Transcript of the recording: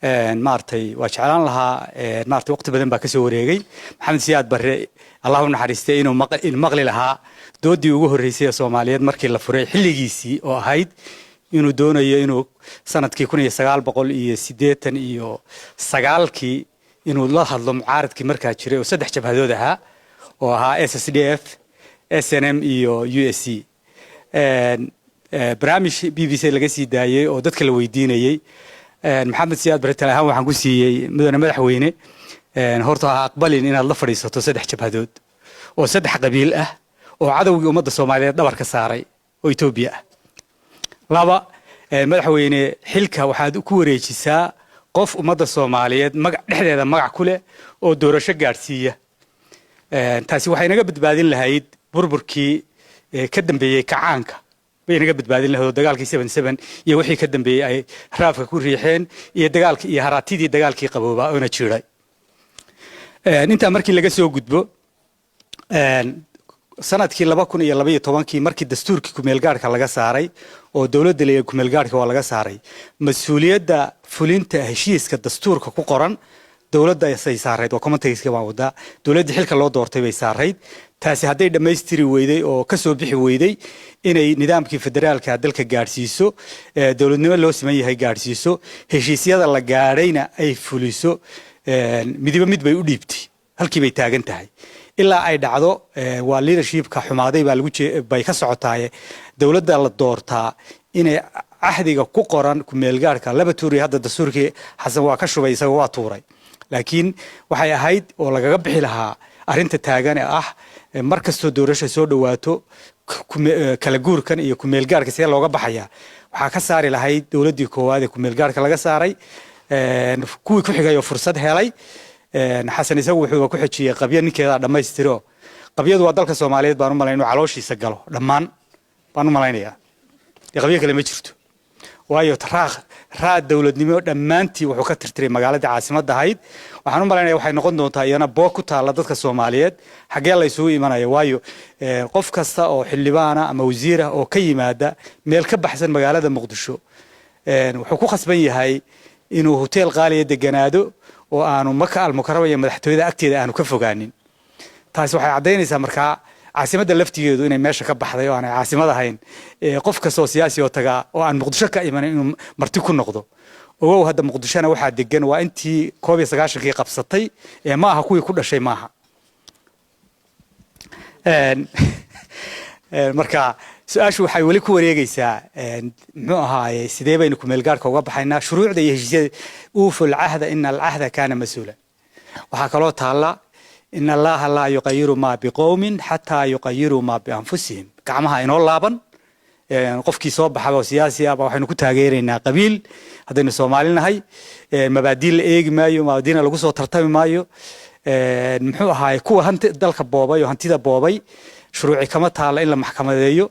Maaragtay, waa jeclaan lahaa, maaragtay, waqti badan baa kasoo wareegay Maxamed Siyaad Barre, Allah u naxariistay, inuu maqli lahaa doodii ugu horreysay ee Soomaaliyeed markii la furay xilligiisii, oo ahayd inuu doonayo inuu sanadkii 1989-kii inuu la hadlo mucaaradkii markaa jiray oo saddex jabhadood ahaa, oo ahaa SSDF, SNM iyo USC. Barnaamij BBC laga sii daayey oo dadka la weydiinayey, Maxamed Siyaad Barre tale ahaan waxaan ku siiyey: mudane madaxweyne, horta ha aqbalin inaad la fadhiisato saddex jabhadood oo saddex qabiil ah oo cadowgii ummadda Soomaaliyeed dhabar ka saaray oo Etoobiya ah. Laba, madaxweyne, xilka waxaad ku wareejisaa qof ummadda Soomaaliyeed magac dhexdeeda magac ku leh oo doorasho gaadhsiiya. Taasi waxay naga badbaadin lahayd burburkii ka dambeeyey kacaanka bay naga badbaadin lahayd, oo dagaalkii 77 iyo wixii ka dambeeyey ay raafka ku riixeen iyo dagaalkii iyo haraatidii dagaalkii qaboobaa oona jiray. Intaa markii laga soo gudbo, sanadkii 2012-kii markii dastuurkii kumeelgaarhka laga saaray oo dowladda leeyahay kumeelgaarhka waa laga saaray, mas-uuliyadda fulinta heshiiska dastuurka ku qoran dowladda say saarayd. Waa commentaryska baan wadaa. Dowladdii xilka loo doortay bay saarayd. Taasi hadday dhammaystiri weyday oo ka soo bixi weyday inay nidaamkii federaalka dalka gaadhsiiso, dowladnimo loo siman yahay gaadhsiiso, heshiisyada la gaadhayna ay fuliso, midiba mid bay u dhiibtay, halkii bay taagan tahay ilaa ay dhacdo. Waa leadershipka xumaaday baa lagu bay ka socotaaye. Dowladda la doortaa inay cahdiga ku qoran kumeelgaarhka laba tuuriy. Hadda dastuurkii Xasan waa ka shubay, isaga waa tuuray, laakiin waxay ahayd oo lagaga bixi lahaa arrinta taagan ee ah mar kastoo doorasha soo dhawaato kala guurkan iyo kumeelgaarka see looga baxaya, waxaa ka saari lahayd dowladdii koowaad ee kumeelgaarka laga saaray, kuwii ku xigay oo fursad helay. Xasan isagu wuxuuba ku xejiyey qabyo ninkeedaa dhammaystiro. Qabyadu waa dalka Soomaaliyeed baan u malayn inuu calooshiisa galo dhammaan baan u malaynayaa. Dee qabyo kale ma jirto, waayo raaq raad dowladnimo dhammaantii wuxuu ka tirtiray magaaladii caasimadda ahayd. Waxaan u malaynaya waxay noqon doontaa iyana boog ku taalla dadka Soomaaliyeed, xaggee la isugu imanaya, waayo qof kasta oo xildhibaana ama wasiirah oo ka yimaada meel ka baxsan magaalada Muqdisho wuxuu ku khasban yahay inuu hoteel qaaliya deganaado oo aanu Maka Almukarama iyo madaxtooyada agteeda aanu ka fogaanin. Taasi waxay caddaynaysaa markaa caasimadda laftigeedu inay meesha ka baxday oo aanay caasimad ahayn. Qof kastoo siyaasi oo tagaa oo aan Muqdisho ka imanin inuu marti ku noqdo. Ogow, hadda Muqdishona waxaa degan waa intii 91-kii qabsatay ee ma aha kuwii ku dhashay maaha. Marka su-aashu waxay weli ku wareegaysaa, muxuu ahaaye, sidee baynu kumeelgaarka uga baxaynaa? Shuruucda iyo heshiisyada, uufu alcahda ina alcahda kaana mas-uula. Waxaa kaloo taalla in allaha laa yuqayiru maa biqowmin xataa yuqayiruu maa bianfusihim. Gacmaha inoo laaban, qofkii soo baxaba oo siyaasi ah ba waxaynu ku taageeraynaa qabiil haddaynu Soomaali nahay. Mabaadii la eegi maayo, mabaadiina lagu soo tartami maayo. Muxuu ahaaye, kuwa hanti dalka boobay oo hantida boobay shuruuci kama taalla in la maxkamadeeyo.